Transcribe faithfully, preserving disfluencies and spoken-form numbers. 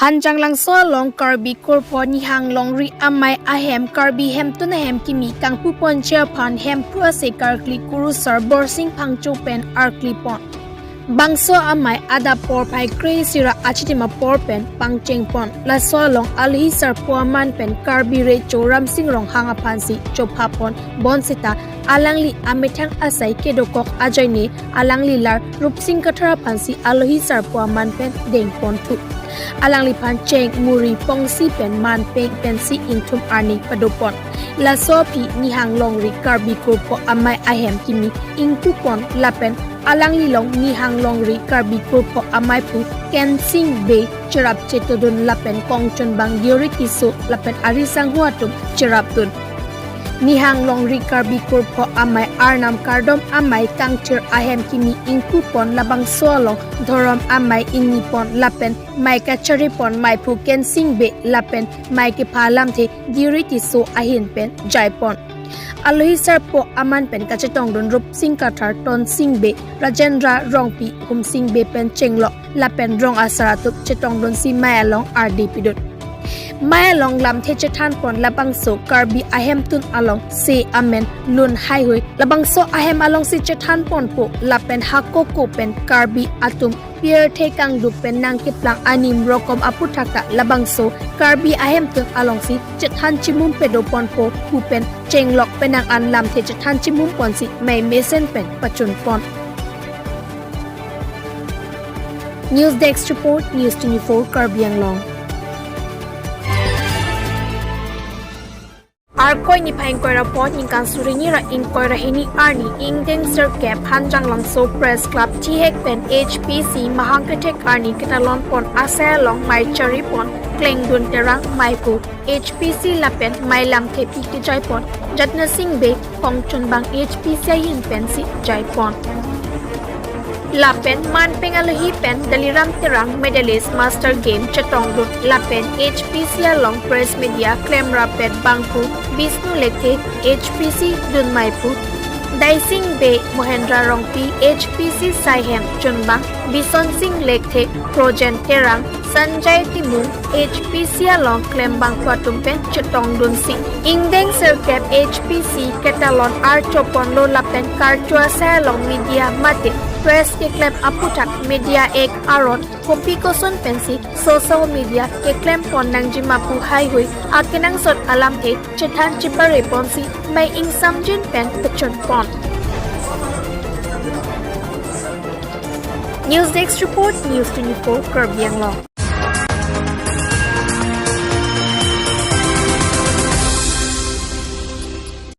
Hanjanglangso along Karbi Kurpho Nihang Longri Amei ahem Karbi Hemtun ahem kimi kangpuponji aphan Hemphu ase karkli kurusar Borsing Phangcho pen arklipon. Bangso amei adap porphai kre-isi ra achitim apor pen pangchengpon. Laso along alohi sarpo aman pen Karbi Recho Ramsing Ronghang aphansi chophapon, bonsita alangli amethang asai kedokok ajoine alangli lar Rupsing Kathar aphansi alohi sarpo aman pen dengponthu. Alangliphan cheng, muri, pongsi pen manpeng pensi ingthum arni padopon. Laso aphi Nihang Longri Karbi Kurpho Amei ahem kimi ingpupon lapen alanglilong Nihang Longri Karbi Kurpho Ameiphu Kensing Bey cherap chetodun lapen kongchunbang Diori Tisso lapen ari sangho atum cherapdun. Nihang Longri Karbi Kurpho Amei Arnam Kardom Amei Kangthir ahem kimi ingpupon, labangso along dhorom amei ingnipon lapen mei kacharipon Meiphu Kensing Bey lapen mei kepha alamthe Diori Tisso ahin pen jaipon. Alohi sarpo aman pen kachetongdun Rupsing Kathar, Tonsing Bey, Rajendra Rongpi, Humsing Bey pen chenglok lapen rong asar atum chetongdunsi mei along ardi pidun. Mei along lamthe chethanpon labangso Karbi Ahemtun alongsi amen lun haihui labangso ahem alongsi chethanponpo lapen hakoko pen Karbi atum pirthe kangdup pen nangkeplang anim rokom aputhak ta labangso Karbi Ahemtun alongsi chethan chimum pedoponpo pu pen chenglok penang an lamthe chethan chimumponsi mei mesen pen pachunpon. News Desk Report, News twenty-four Karbi Anglong. Arkoi niphai ingkoi ra pho ningkan suri hini ra ingkoi ra hini arni ingdeng sirkep Hanjanglangso Press Club thihek pen H P C mahang kethek arni ketalonpon asai along mei charipon Klengdun Terang Meiphu H P C lapen mei lamthe pi kejaipon Jatna Sing Bey kongchunbang H P C ahin pensi jaipon. Lapen manpeng alohi pen Daliram Terang medalist Master Game chetongdun lapen H P C along press media klemrap pen bangphu Bisnu Lekthe H P C dun meiphu, Daising Bey, Mohendra Rongpi H P C saihem chunbang, Bisonsing Lekthe, Projen Terang, Sanjay Timung H P C along klembangphu atum pen chetongdunsi ingdeng sirkep H P C ketalon archoponlo lapen karcho asai along media mate press keklem aputhak Media Act aron kopi koson pensi social media keklempon nangjima pu haihui akenangsot alamthe chethan chipareponsi mei ingsamjin pen pachunpon. News Desk Report, News twenty-four Karbi Anglong.